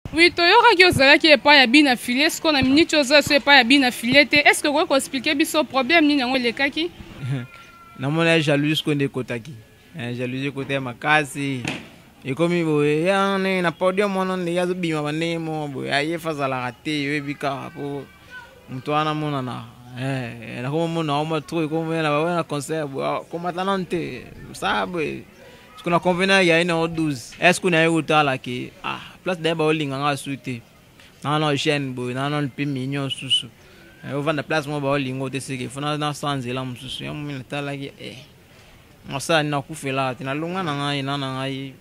Oui, toyokaki ozalaki epai ya bina filet. Siko na miniti oza so epai ya bina filet te, est ce que okoki koexpliquer biso problème nini yango elekaki? Namoni ya jalousie siko nde ekotaki. Jalousie ekota ya makasi, ekomi boye ya ndenge na podium wana, ndenge azobima bandenge moko boye, aye fa azalaka te. Oyebi kaka po moto wana amonana, nakomomona oma trop, ekomi na baoya na concert boye, komata nanu te, saa boye. Siko na convenant ya ye nango 12, est ce que naye kotala ke ah, place daye baolinga nga su te, naa na jeune boye, naa nanu mpe mignon susu, ovanda place moko baolinga te, seke fo nasala nzela mosusu. Ya momi natalaki, nasala nini? Nakufelaka te, nalonga na ngai na ngai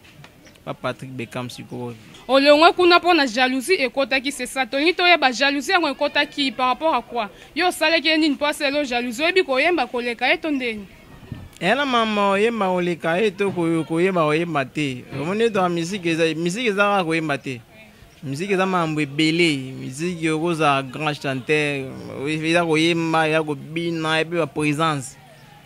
pa Patrick Beckham sikoyo. Olongwe kuna mpo na jalousie ekotaki, c'est ça? Tolingi toyeba jalousie yango ekotaki par rapport à quoi? Yo osalaki ye nini mpo asala jalousie? Oyebi koyemba koleka ye to ndeni? Ena mama, oyemba koleka ye to koyeba koyemba te? Omoni ete musique eza, musique eza kaka koyemba te, musique eza makambo ebele. Musique, okozala grand chanteur, eza koyemba, eza kobina, epe baprésence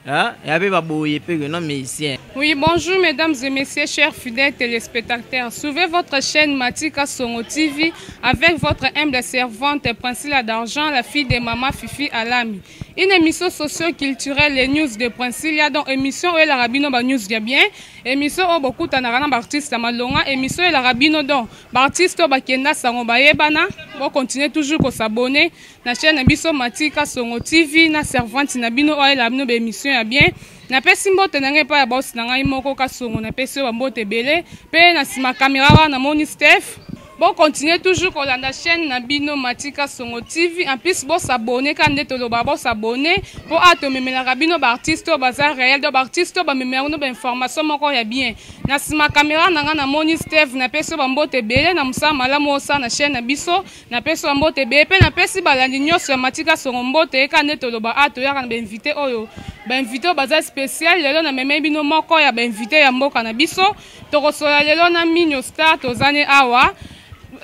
ya mpe baboye mpe no musicien. Oui, bonjour mesdames et messieurs, chers fidèles téléspectateurs. Suivez votre chaîne Matika Songo TV avec votre humble servante Princilla d'Argent, la fille de Maman Fifi Alami. Une émission socio-culturelle, les news de Princilla, donc émission où la rabino ba news bien, émission où beaucoup tanarana ba artiste malonga, émission la rabino donc ba artiste ba kenda sango ba yebana, bon continuer toujours ko s'abonner na chaîne na biso Matika Songo TV na servante na bino oyo la bino ba émission ya bien. Napesi mbote na ngai epai ya bosi na ngai moko Kasongo, napesi oyo bambote ebele. Mpe na nsima kamera wana namoni Steph. Bocontinue toujours kolanda chaîne na bino Matika Songo TV. En plus bosabonner, kaka nde toloba, bosabonner mpo a tomemelaka bino baartiste oyo baza réel, donc baartiste oyo bamemelaka bino bainformation moko ya bien. Na nsima kamera na ngai namoni Steve, napesi oyo bambote ebele na mosala malamu osala na chaîne na biso. Napesi yo mbote ebele, mpe napesi balandi nyonso ya Matika Songo mbote. Eka nde toloba, a toyaka na bainvité oyo, bainvité oyo baza spécial. Lelo namemei bino moko ya bainvité ya mboka na biso. Tokosola lelo na Migno Star, tozani awa.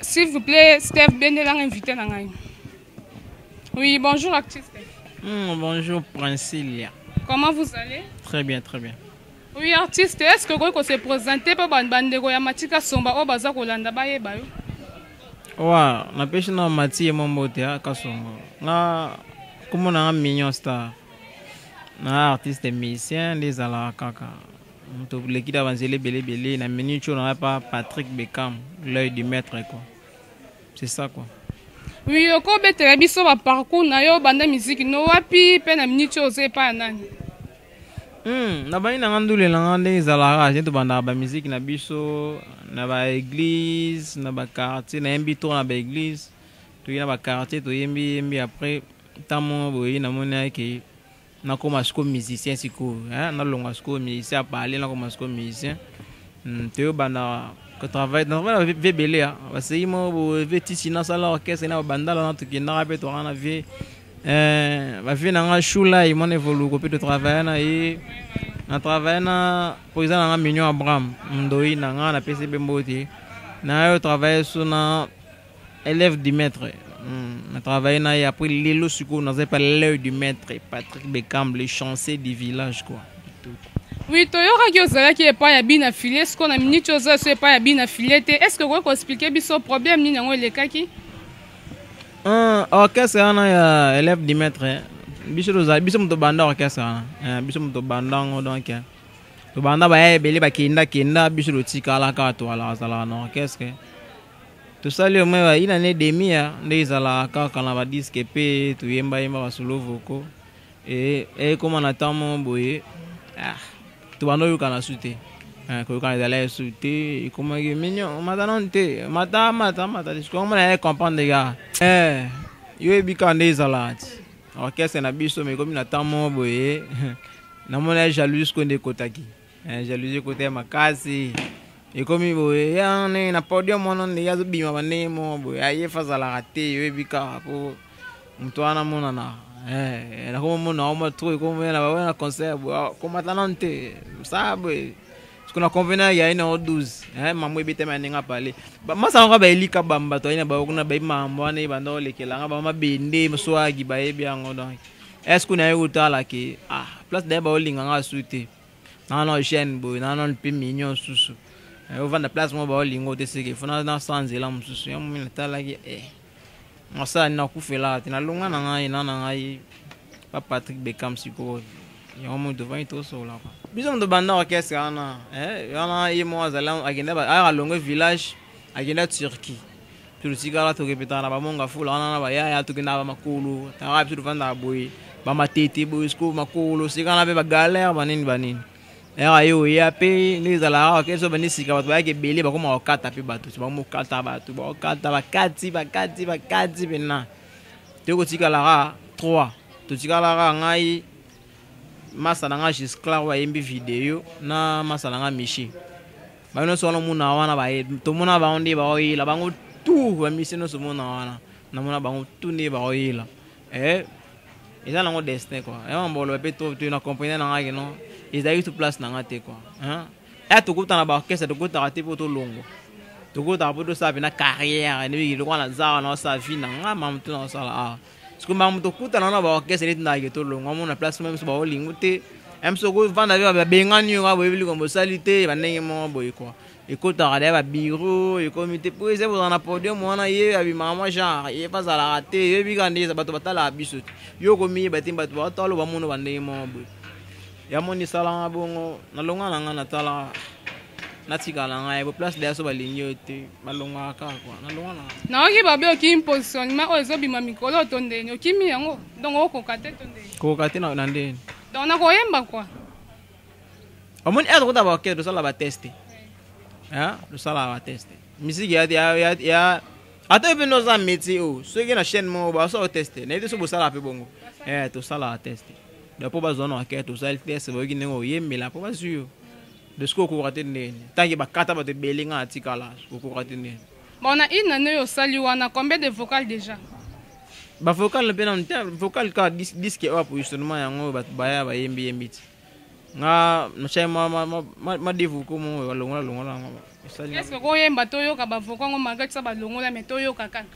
S'il vous plaît Steve, bendelanga invité na ngai. Oui, bonjour artiste. Bonjour Princilia. Comment vous allez? Très bien, très bien. Oui artiste, est ce que okoki kose présenter mpo bandeko ya Matika Somba oyo baza kolanda bayeba yo? Wa napesi na mati ye mwa mbote ya Kasongo. Nga kombo na nga Mignon Star, na artiste musicien nde ezalaka kaka moto leki na banzela ebele ebele. Na minute oyo nanga pa Patrick Beckham, l'œil du maître quoi, c'est ça quoi. Oui, okobetela biso baparcours na yo, banda miziki no wapi, mpe na minute oyo oza epai ya nani? Nabandi nanga ndule nanga ndenge ezalaka te, tobandaka bamusike na biso na baeglise, na baquartier. Nayembi tour na baeglise, toyi na baquartier, toyembi yembi. Après ntango moko boye namoni ake nakoma sikoyo musicien sikoyo, nalongwa sikoyo musicien apale, nakoma sikoyo musicien. Toyobanda kotravaille na vie ebele, basei moko boye vie tisi, nasala orchestre na babandala na tokendaka mpe toka na vie, bavie na nga Shulai mwana Evoluko, mpe totravaille na ye, na travaille na président na nga Mignon Abraham Ndoi na nga, napesi mpe mbote na ye. Otravaille so na élève du maître, na travaille na ye. Après lelo sikoyo naza pa l'œil du maître Patrick Beckham, le chanceux du village quoi. Oui, toyokaki ozalaki epai ya bina filet. Siko na miniti oza so epai ya bina filet te, est ce que okoki koexpliquer biso problème nini yango elekaki? Orchestre wana ya élève du maître, biso tozala, biso moto banda orchestre wana, biso moto banda yango. Donc tobanda, baya ebele bakenda kenda, biso totikala kaka, toalaka zalaka na orchestre. Tosali au moins ba une année demi ya nde ezalaka kaka na badisque mpe toyembayemba basolo vocaux. Ekóma na temps moko boye, ah, tobanda oyokana su te. Koyokana ezala su te, ekomaki mignon mata nanu te, mata mata mata. Sikoyo mona ye comprendre kaka, yo yebi kaka nde ezalaka ti orchestre na biso. Me ekomi na temps moko boye, namoni ya jalousie sikoyo nde ekotaki. Jalousie ekota ya makasi, ekomi boye ya ndenge na podium wana, ndenge azobima bandenge moko boye, aye fa azalaka te. Oyebi kaka po moto wana amonana, nakomomona oma trop, ekomi na baoya na concert boye, komata nanu te, saa boye. Siko na convenant ya ye nango 12, mambo ebetami ya ndenge apale masanga kaka baelika bamba bato aye na bango kuna, bayebi makambo wana ebanda olekelanga bamabende swagi, bayebi yango. Donc est ce que naye kotala ke ah, place daye baolinga nga su te, naa na jeune boye, naa nanu mpe mignon susu. Ovanda place moko baolingo te, seke fo nasala nzela mosusu. Ya momi natalaki nasala nini, nakufelaka te, nalonga na ngai na ngai pa Patrick Bekam. Sikoyo yango moi tovandi tosola kwa biso moto banda orchestre wana. Wana ye moko azali, akenda, ayaka alongwe village, akenda Turquie. Totikala tokepetaka na bamonga fula wana na bayaya, tokendaka bamakolo, taka biso tovandaka boye bamatete boye. Sikoyo makolo sikana mpe bagalère banini banini. Yaka ye oya mpe ndenge ezalaka, orchestre bandi sika, bato bayaki ebele, bakoma kokata mpe bato, bamokata bato, bakokata, bakati bakati bakati mpena. Tokotikalaka 3, totikalaka ngai, masa na ngai Gisclar oyo ayembi video, na masa na ngai Michi. Bango nyonso wana omona wana, tomona bango nde baoyela bango tout, bamisie nyonso omona wana, namona bango tout nde baoyela. Eza nango destin quoi. Ya mambolo mpe to na comprendre na ngai non, ezalaki tout place na nga te quoi. Ya tokutana ba orchestre, tokutaka te mpo tolongwa, tokutaka mpo tosala mpena carrière. Ndenge lokola naza wana, osala vie na nga, mamu to na osala awa. Parce que mamu tokutana na ba orchestre neti nayeke tolongwa, mona place meme so baolingo te, mso okovanda mpe babengani yo kaka, boyebi likambo osali te, bandenge moko boye quoi. Ekotaka deya babiro, ekomi te po eza kozala na podium wana. Ye abimaka mwa genre, ye mpe azalaka te, yebi kaka ndenge bato batalaka biso te. Yo okomiyeba te, bato baotala bamona bandenge moko boye. Ya moni esalanga bongo, nalonga na ngai, natala natikala na ngai bo place deya. So balingi yo te, balongaka kaka kua, nalonga na ngai. Nayoki babe okimi positionnement oyo ezobima mikolo to ndeni okimi yango, donc okoka te to ndeni? Kokoka te na ndeni? Donc nakoyemba quoi. Omoni ere tokota baorchestre, tosala batest, tosala batest musique ya ata mpe noza métier oyo. Soki na chaîne moko basala test, nayebi te so bosala mpe bongo. Tosalaka test mpo bazwa na orchestre, tosali test, bayoki ndenge oyembela mpo bazwi yo. De soki okoka te ndeni tanke bakata bato ebele, nga atikala, okoka te ndeni? Bon, na une année oyo osali wana, combien de vocal déjà? Bavocal mpe nanu te, vocal kaka disque oyo ya positionnement yango, bato baya bayembi yembi ti nga natyai ma deux vocaux mo balongola longola yango. Est ce que koyemba toyoka bavocal yango, malgré tisa balongola, mais toyoka kaka?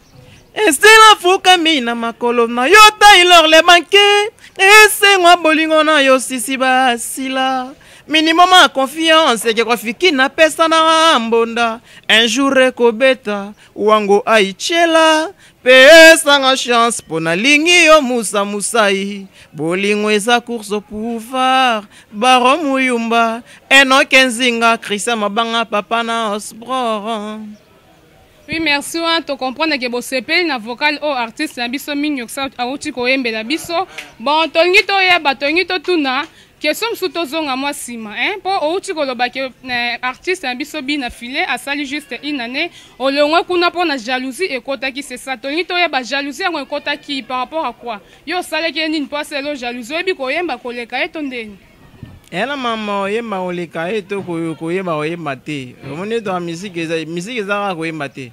Esila fukami na makolo na yo, Taylor le banke, esengwa bolingo na yo, sisi basila minimum ya confiance eke kwafiki napesa na mbonda. Un jour ekobeta wango aichela mpe esanga chance mpo nalingi yo. Musa Musai, bolingo eza course au pouvoir. Baro Muyumba, Enoke Nzinga, Christian Mabanga, papa na Osbror. Oui, merci. Wana tocomprendre ke bosepeli na vocal oyo artiste na biso Mignox awuti koyembela biso. Bon, tolingi toyeba, tolingi totuna question mosusu, tozonga mwa nsima, hein? Mpo outi koloba ke artiste na biso Bina File asali juste une année, olongwe kuna mpo na jalousie ekotaki, c'est ça? Tolingi toyeba jalousie yango ekotaki par rapport à quoi? Yo osalaki ye nini mpo asala jalousie? Oyebi koyemba koleka ye to ndeni? Ela mama, oyemba koleka ye to koyeba koyemba te? Omoni ete musique eza musique, eza kaka koyemba te.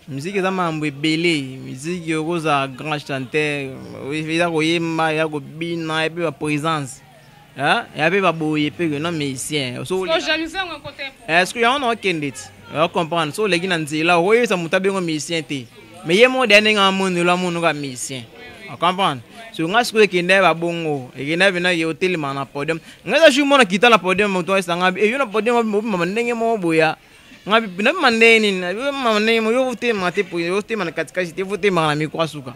Musique eza makambo ebele. Musique, okozala grand chanteur, eza koyemba, eza kobina, epe baprésence ya mpe baboye mpe no musicien. Est-ce que yango na okende ti ocomprendre? So oleki na nzela, okoyebisa moto abengo musicien te, mais ye moko deya ndenge amonelo, amonoka musicien, ocomprendre? So nga sikoyo ekende babongo, ekende mpena ye otelemaka na podium. Ngai eza jour mona kita na podium, moto ayesanga yo na podium, obimama ndenge moko boya. Nga nabima ndenge nini? Nabima ndenge moko, yo otemaka te, yo otema na katikati te, otemaka na micro asuka.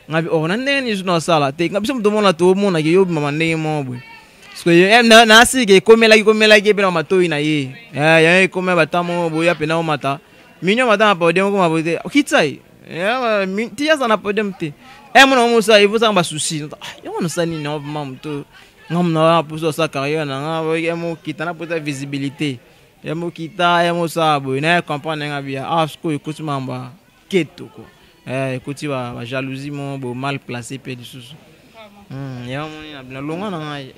Nga oh, na ndenge nini so nasala te? Nga biso moto omona, tomonaki yo obimama ndenge moko boye. Nasika ekomelaki, ekomelaki mpe na matoi na ye, yango ekomela bata moko boya mpena omata minio mata na podium, okoma boye te, okitisa ye ti aza na podium te. Mona mosala evosanga basusi yango, nasala nini yango vraiment? Moto nga mona wana mposo asala carrière na nga, ya mokita na mposa visibilité, ya mokita, ya mosala boye, na comprendre ndenge bia. Ah, sikoyo ekoti mambo ya keto ko, ekoti bajalousie moko boye mal placé mpe lisusu. Yango moni nalongwa na ngai.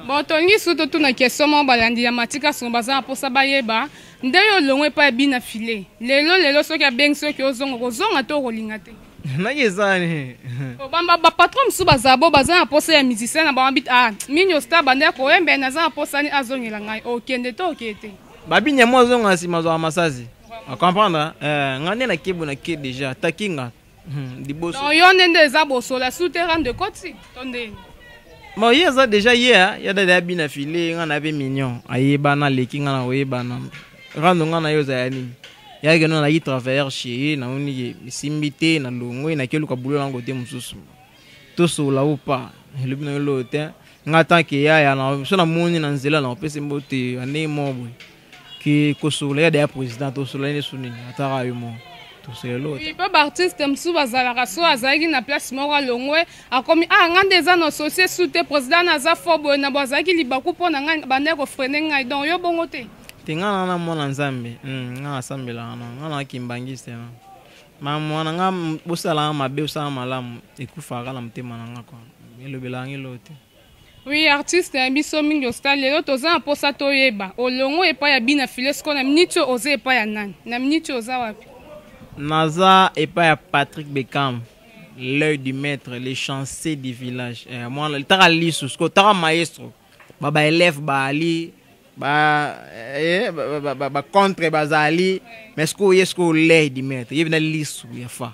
Bon, tolingi su totuna question moko. Balandi ya Matika Songo baza na mposa bayeba nde yo olongwa epai ya Bina File. Lelo lelo soki abengi, soki ozonga, kozonga to okolinga te? Naki ezani. Bapatron mosusu baza bo baza na posa ya musicien na bango, ah, Minio Star banda ya koyemba, naza na posa ni azongela ngai, okende to okende te? Babinya mo azonga nsima, azwaka masasi, acomprendre. Nga nde nakebo, nake déjà takinga liboso. Yo nde eza bosola su te, rande ekoti to ndeni? Bon, ye aza déjà ye, ya dada ya Bina File, nga na mpe mignon ayebana, aleki nga na koyebana. Rando nga na yo ezala nini? Yaki no nazalaki travailleur chez ye, namoni ke esimbi te, nalongwe, nake luka boulot na kote mosusu. Tosolola ou pas? Elobi na yo eloko te. Nga tant que yaya na so namoni na nzela na opesi mbote ya ndenge moko boye. Ke kosolola ya deya président, tosolola nde su nini? Ataka yo moko. Tosolola eloko te. Mpe baartiste mosusu bazalaka so azalaki na place moko alongwe, akomi ah nga nde eza na associe su te, président na aza fort boye na bo azalaki libaku mpo na ngai bandaki kofrene ngai, donc yo bongo te. Te, nga na mwana Nzambe, nga nasambelaka na nga na kimbangiste na makambo na nga, bosalaka mabe osala malamu ekufaka na motema na nga quoi, elobelaka nga eloko te. Oui, artiste ya biso mingi ostal, lelo toza na mposa toyeba olongo epai ya Bina File. Sikoyo na miniti oyo oza epai ya nani? Na miniti oyo oza wapi? Naza epai ya Patrick Beckham, l'œil du maître, le chanceux du village. Eh, mwana taka lisu sikoyo, taka maestro, ba élève baali ba eh, ba, ba, ba contre bazali, mais sikoyo ye sikoyo l'œil du maître, ye bina lisu ya fa.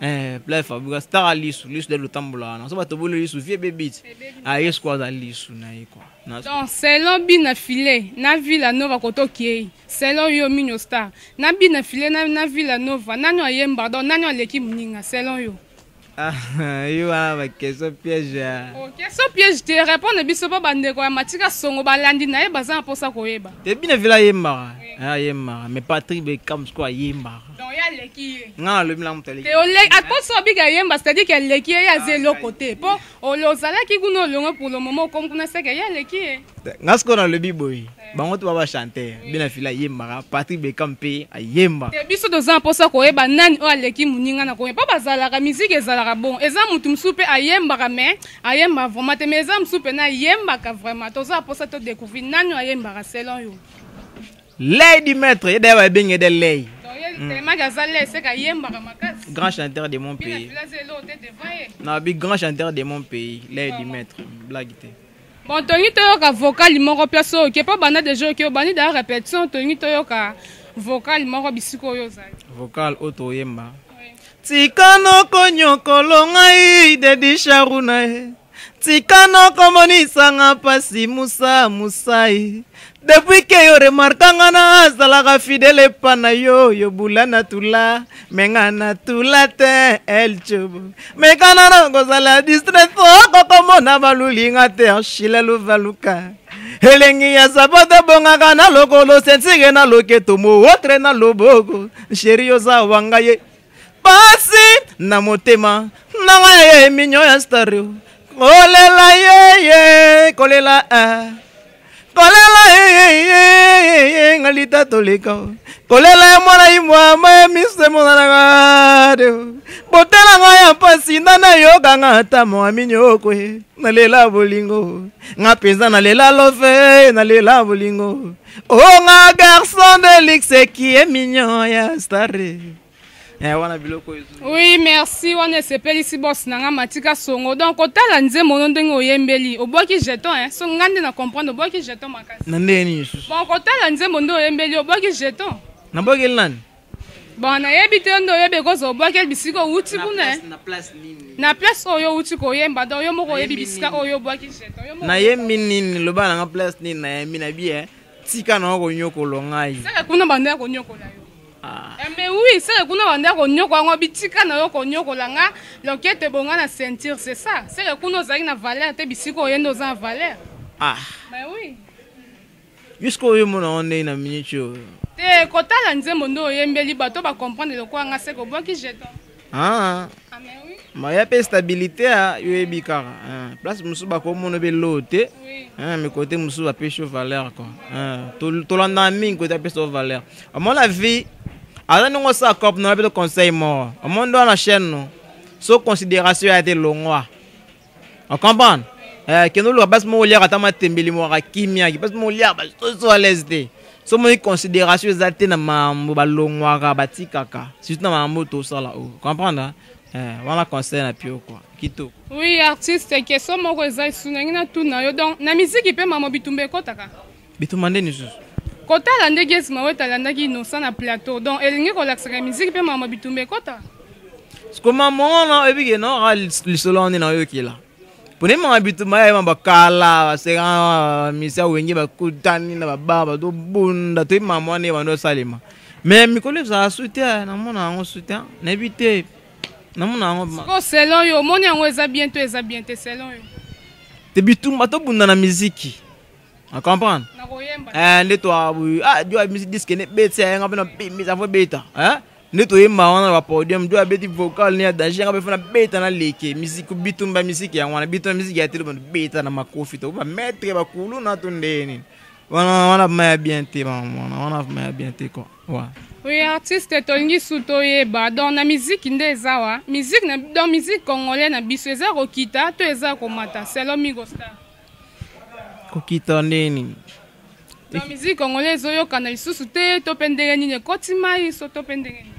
Eh, plein Fabregas taka lisu, lisu nde lotambolaka na so bato bolo lisu vie bebiti aye sikoyo aza lisu na ye quoi. Donc selon Bina File na Villa Nova koto okei, selon yo Migno Star, na Bina File na Villa Nova, nani ayemba? Donc nani aleki moninga selon yo? Ah, yo wana ba question piège. Oh, question piège te, répondre biso mpo bandeko ya Matika Songo balandi na ye baza na mposa koyeba. Te, Bina File ayembaka, ayembaka, mais Patrick Beckham sikoyo ayembaka. Donc ye aleki ye. Nga nalobi na moto aleki. Te, akoso obika ayemba, c'est-à-dire ke aleki ye, ye aza eloko te mpo ozalaki kuna, olongwe, pour le moment okomi kuna, seke ye aleki ye. Nga sikoyo nalobi boye, bango to ba bachanteur, Bina File ayembaka, Patrick Beckham mpe ayemba. Te, biso toza na mposa koyeba nani oyo aleki moninga na koyemba, mpo bazalaka musique ezalaka bon, eza motu mosusu mpe ayembaka mais ayembaka vraiment te, mais eza mosusu mpena ayembaka vraiment. Toza na mposa todécouvrir nani oyo ayembaka selon yo. L'œil du maître, ye daya babenge de l'œil. Donc ye tellement ke aza l'œil, seke ayembaka makasi. Grand chanteur de mon Bina pays. File aza eloko te devant ye. Nabi grand chanteur de mon pays, l'œil du maître, blague te. Bon, tolingi toyoka vocal moko place oyo oke, mpo banda deja oke, obandi daya répétition, tolingi toyoka vocal moko bisika oyo ozali. Vocal oyo toyemba: tika nokonyokolo ngai Dedi Sharuna ye, tika nokomonisanga mpasi Musa Musai, depuis ke yo remarkanga na azalaka fidèle epa na yo, yo bula na tula me nga na tula te, el chobo mekana na kozala distrait okokomona balulinga te, Ashile luvaluka elengi ya sapato ebongaka na lokolo, ceinture na loketo, montre na loboko, chéri oza wanga ye pasi na motema na ngai ye Mignon ya Star, kolela yeye, kolela ah. Kolela yeye ngalita toleka, kolela ye mwana imwama ye miso emonanaka te, botela ngai ya mpasi nda nayokanga ata mwa minyoko ye, nalela bolingo nga mpenza, nalela love, nalela bolingo o nga garçon de luxe qui est Mignon ya Star. Eh, wana biloko oyo. Oui, merci, wana esepelisi boss na nga Matika Songo. Donc kotala nzembo no ndenge oyembeli, obwaki jeton hein? So nga nde na comprendre obwaki jeton makasi. Na ndenge nini lisusu? Bon, kotala nzembo nde oyembeli, obwaki jeton. Nabwakeli nani? Bon, nayebi te, yo nde oyebi, ekozwa obwakeli bisika owuti kuna eh. Na place nini? Na place oyo owuti koyemba, donc yo moko oyebi bisika oyo obwaki jeton. Yo moko. Nayembi nini? Loba nanga place nini nayembi na bi eh? Tika na konyokolo ngai. Seke kuna banda ya konyokola yo. Ah. Eh, mais oui, seke kuna banda ya konyokola yango, bitika na yo konyokola nga loketo ebonga na ceinture, c'est ça, seke kuna ozalaki na valeur te, bisika oye nde oza na valeur. Ah. Mais oui. Jusqu'oyo oyo mona ngo ndenge na minute oyo. Te, kotala nzembo nde oyembeli, bato bacomprendre lokola nga, seke obwaki jeton. Ah. Ah, mais oui. Maya mpe stabilité a yo oyebi kaka. Ah, place mosusu bakomona mpe lo te. Ah, mais côté mosusu bapesi yo valeur quoi. Ah, tolandaka mingi côté apesi yo valeur, omona vie aza ndenge osala cop na mpe conseil moko, omoni ndo wana chaîne no so considération ya te, longwa, ocomprendre? Eh, kende oluka basi moko oliaka ata matembeli moko akimiaki, basi moko oliaka basoso à l'aise te, so omoni considération eza te na mambo, balongwaka, batikaka, surtout na mambo tosala oyo, comprendre? Eh, wana conseil na pio quoi, kitoko. Oui, artiste, question moko eza esu nangi natuna yo. Donc na miziki mpe mama bitumba ekɔtaka? Bitumba nde lisusu? Kotala ndenge Esma oyo alandaki Innocent na plateau, donc elingi kolakisaka miziki mpe mama bitumba ekɔta. Siko mama wana oyebi ke naoka lisolo wana nde naoyokela. Pona mama bitumba ya mama kala baseka misa wenge bakutani na babar bazobunda toyebi mama wana ebanda osalema mais mikolo ezala su te namona yango su te nayebi te namona yango sikoyo selon yo omoni yango eza bien to eza bien te selon yo te bitumba tobunda na miziki ocomprendre eh, nde toa dio abimisi diske ne beti yanga mpe na bimisa fo beta eh? Nde toyemba wana na bapodium dio abeti vocal ne ya danger yanga mpe fo na beta na leke miziki bitumba miziki yango wana bitumba miziki ya tele beta na makofi to bamaître bakuluna to ndenge nini wana wana ma ya bien te wana wana ma ya bien te quoi. Ouais. Oui, artiste tolingi su toyeba donc na musique nde eza wa musique na donc musique congolais na biso eza kokita to eza komata selon Migo Star. Kokita ndenge nini? Donc musique congolais ezoyokana lisusu te to mpe ndenge nini ekoti mai so to mpe ndenge nini?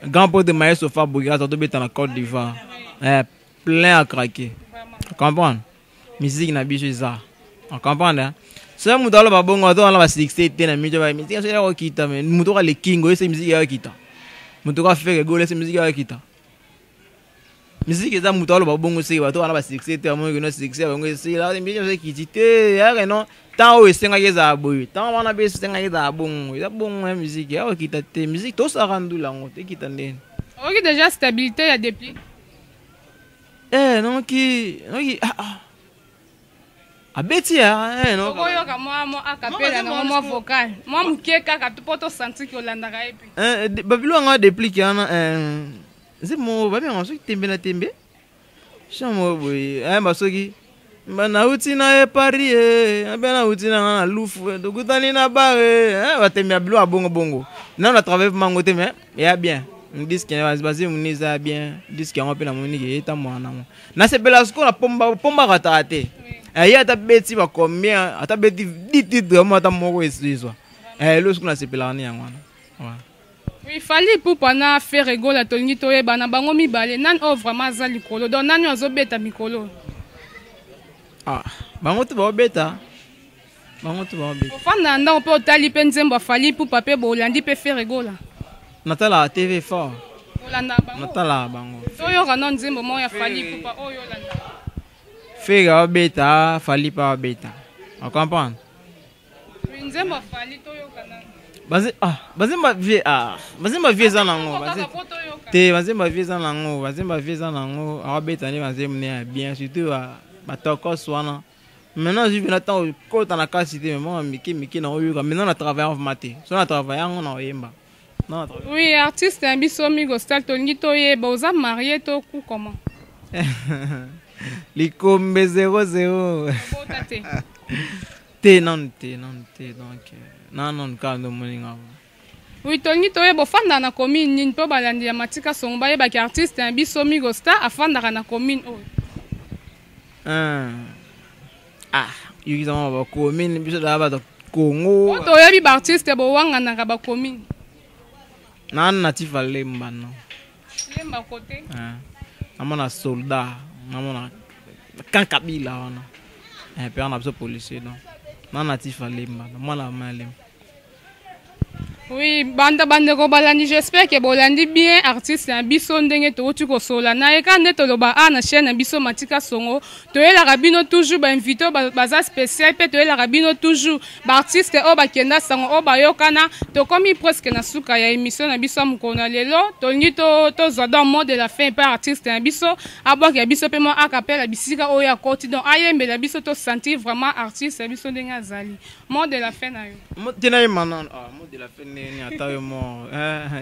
Grand pote maestro Fabregas atobeta na Côte d'Ivoire. Eh, plein à craquer. Comprendre? Musique na biso eza. Comprendre? Hein? Soki moto aloba bongo ato wana ba succès te na miso ba musique soki akokita mais moto oka lekingo ese musique ya kita. Moto oka Ferre Gola ese musique ya kita. Musique eza moto aloba bongo seki bato wana ba succès te amonaki no succès bango esila musique soki ekiti te yaka non temps oyo esengaki ezala boye temps wana mpe esengaki ezala bongo eza bongo ya musique ya kokita te musique tosaka ndula yango tekita ndeni. Oyoki déjà stabilité ya depuis? Eh noki noki ah, ah. Abeti ya eh no. Okoyoka mwa mwa acapella na mwa vocal mwa moke kaka mpo tosentir ke olandaka ye mpe. Eh, babilo yango adeplike wana eh, nzembo babengaka soki tembe na tembe chan moko boye ayamba soki nauti na ye Paris e abe nauti na nga na lufu tokutani na bar e batembe ya bilo ya bongo bongo nano na travaille mango te mais eya bien disque bazembo nde eza bien disque yango mpe namoni ke etamboka nango nasepela sikoyo na pomba pomba akataka te ye ata beti ba combien ata beti 10 titre mo ata moko ezwa elo sikoyo nasepelaka ne yango wana. Oui, Fally Ipupa na Ferre Gola tolingi toyeba na bango mibale nani oyo vraiment aza likolo donc nani oyo azobeta mikolo? Ah, bango to baobeta bango to baobeta. Ofanda na ndako mpe otali mpe nzembo ya Fally Ipupa mpe bolandi mpe Ferre Gola. Natalaka TV fort. Olanda bango? Natalaka bango. Toyoka no nzembo moko ya Fally Ipupa oyo olanda. Ferre aobeta, Fally mpe aobeta. O comprendre? Nzembo ya Fally toyoka nani? Bazemba vie ah bazemba vie eza nango te bazemba vie eza nango bazemba vie eza nango awabeta nde bazembo ne ya bien surtout batokos wana maintenant azwi mpena ntango kota na kasi te mema mike mike na oyoka maintenant na travaille vraiment te so na travaille yango na oyemba. Oui, artiste na biso Migo Star tolingi toyeba oza marié to ku comment? Likombe 00. Obota te. Te nanu te nanu te donc nanu kaka nde omoni nga. Oui, tolingi toyeba ofandaka na commune nini mpo balandi ya Matika Songo bayebaki artiste na biso Migo Star afandaka na commune oyo. Ah, yokisa mama ba commune biso da bato Congo. Po toyebi ba artiste bowanganaka ba commune. Nanu natif ya Lemba no. Lemba kote. Namona soldat, namona kan Kabila wana. Eh, père na biso policier donc. Na natif ya Lemba, mwana ma Lemba. Oui, banda bandeko balandi, j'espère que bolandi bien artiste na biso ndenge touti kosola na ye kaka nde toloba a na chaîne na biso Matika Songo toyelaka bino toujours ba invité baza spécial mpe toyelaka bino toujours ba artiste oyo bakenda sango oyo bayokana. Tokomi presque na suka ya émission na biso ya mokolo na lelo, tolingi tozwa donc mot de la fin mpe artiste na biso abwakela biso mpe mwa acapella bisika oyo akoti donc ayembela biso to sentir vraiment artiste ya biso ndenge azali. Mot de la fin na yo. Te nayemba nano mot de la fin ndenge ata yo mort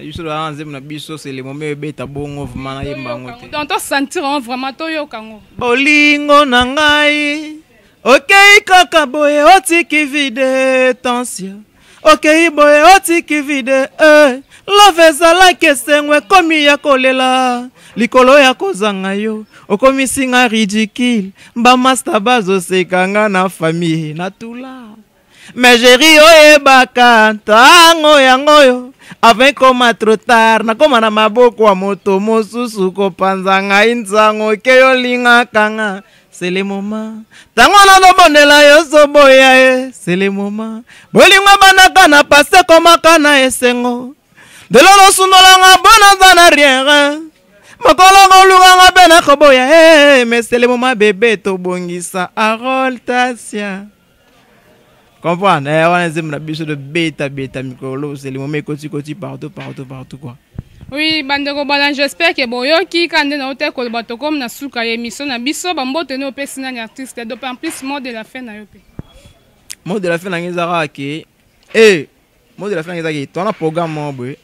biso toza na nzembo na biso c'est le moment ebeta bongo vraiment nayemba yango te. Donc to sentir yango vraiment toyoka yango. Bolingo na ngai okei kaka boye otiki vide tension okei boye otiki vide love ezalaki esengo ekomi ya kolela likolo ya kozanga yo okomisi nga ridicule bamasta bazoseka nga na famille natula mais jeri oyebaka ntango yango oyo avant ekoma trop tard nakoma na maboko ya moto mosusu kopanza ngai nsango ke yolingaka nga c'est le moment ntango nazobondela yo soboya ye c'est le moment bolingo ebandaka na pasi ekomaka na esengo lelo nosundolanga mpo naza na rien. Mokolo ngolukanga mpe nakoboya eh, mesele moma bebe tobongisa Arol Tasia. Comprendre eh, wana nzembo na biso tobeta beta mikolo sele moma ekoti koti partout partout partout quoi. Oui, bandeko balan, j'espère que boyoki ka nde na te koloba tokomi na suka ya émission na biso. Bambote ne opesi nani artiste donc en plus mot de la fin na yo pe? Mot de la fin na ngai ezaka ke eh, mot de la fin na ngai ezaka ke toana programme moko boye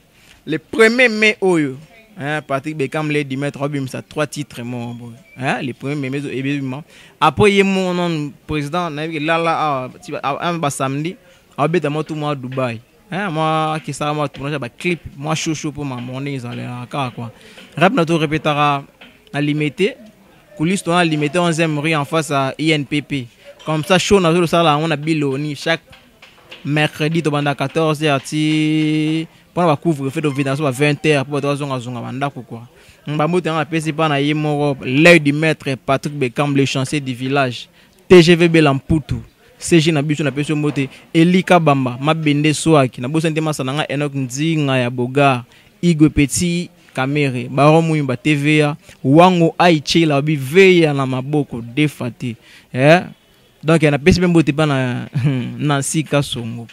le 1er mai oyo, hein, Patrick Beckham le Dimitri obimisa 3 titres moko boye, hein, le 1er mai ebima. Après ye moko nanu président nayebi ke lala awa ba samedi abeta mwa tu mwa Dubai, hein, mwa akesaka mwa tournage ya baclip mwa shosho mpo makambo ndenge ezalelaka kaka quoi. Rap na to répétaka na Limete, coulisse to na Limete 11e rue en face à INPP. Comme ça show nazo losala yango na Biloni chaque mercredi, tobanda 14 heures ti mpona bacouvre-feu tovida so ba 20 heures mpo bato bazongazonga bandako quoi. Bambote yango napesi mpa na ye moko l'œil du maître Patrick Beckham, le chanceux du village, TGV Bela Mputu, CG na biso, napesi yo mbote. Elika Bamba Mabende Swaki, nabosani te masa na nga Enok Nzinga ya Bogar, Igwe Petit Kamere, Baron Muyumba, TVA Wango Aichela babi veya na maboko defa te, eh? Donc napesi mpe mbote mpa na Nancy Kasongo,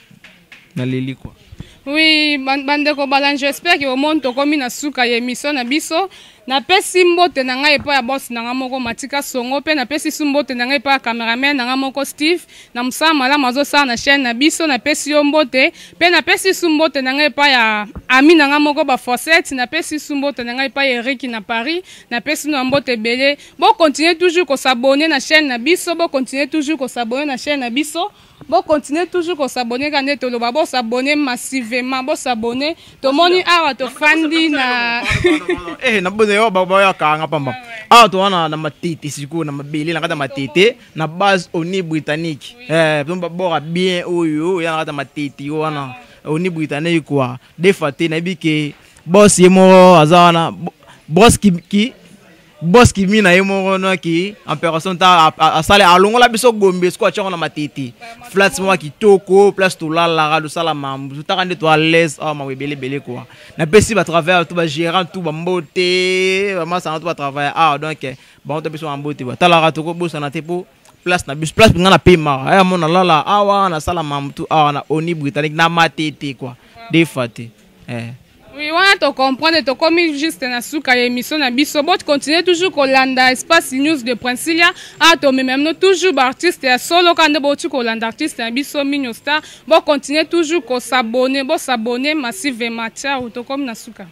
naleli quoi. Oui, bandeko balan, j'espère que omoni tokomi na suka ya émission na biso. Napesi mbote na ngai epai ya boss na ngai moko Matika Songo, mpe napesi su mbote na ngai epai ya cameraman na ngai moko Steve na mosala malamu azosala na chaîne na biso. Napesi yo mbote. Mpe napesi su mbote na ngai epai ya ami na ngai moko Bafossette. Napesi su mbote na ngai epai ya Eriki na Paris. Napesi no ya mbote ebele. Bocontinue toujours kos'abonner na chaîne na biso, bocontinue toujours kos'abonner na chaîne na biso, bocontinue toujours kos'abonner. Kaka nde toloba, bos'abonner massivement, bos'abonner. Tomoni awa tofandi na Eh, na bozo yo bayakanga pamba awa toza na Matete sikoyo, na mabele na kati ya Matete, na base ONU britannique, eh, to babora bien oyo ya na kati ya Matete wana, ONU britannique quoi. Defa te nayebi ke boss ye moko aza wana, boss ki boss kimi na ye moko noki opération ta asali, alongola biso Gombe, sikoyo atiango na Matete, flat moko ya kitoko, place tolalaka, tosala mambu, totaka nde to à l'aise awa, mambo ebele ebele quoi. Napesi batravailleur to bagérant tout bambote, bamasanga to batravailleur awa. Donc bango to biso bambote, batalaka, tokobosana te mpo place na biso, place nga na pemaka aya mo nalala awa, nasala mambu tu awa na ONU britannique na Matete quoi, defa te, eh. Oui, wana tocomprendre. Tokomi juste na suka ya émission na biso. Bocontinue toujours kolanda Espace News de Princilia. A tomema bino toujours baartiste ya solo kaka nde bouti kolanda artiste na biso Mino Star. Bocontinue toujours kos'abonner, bos'abonner massivement. Ciao, tokomi na suka.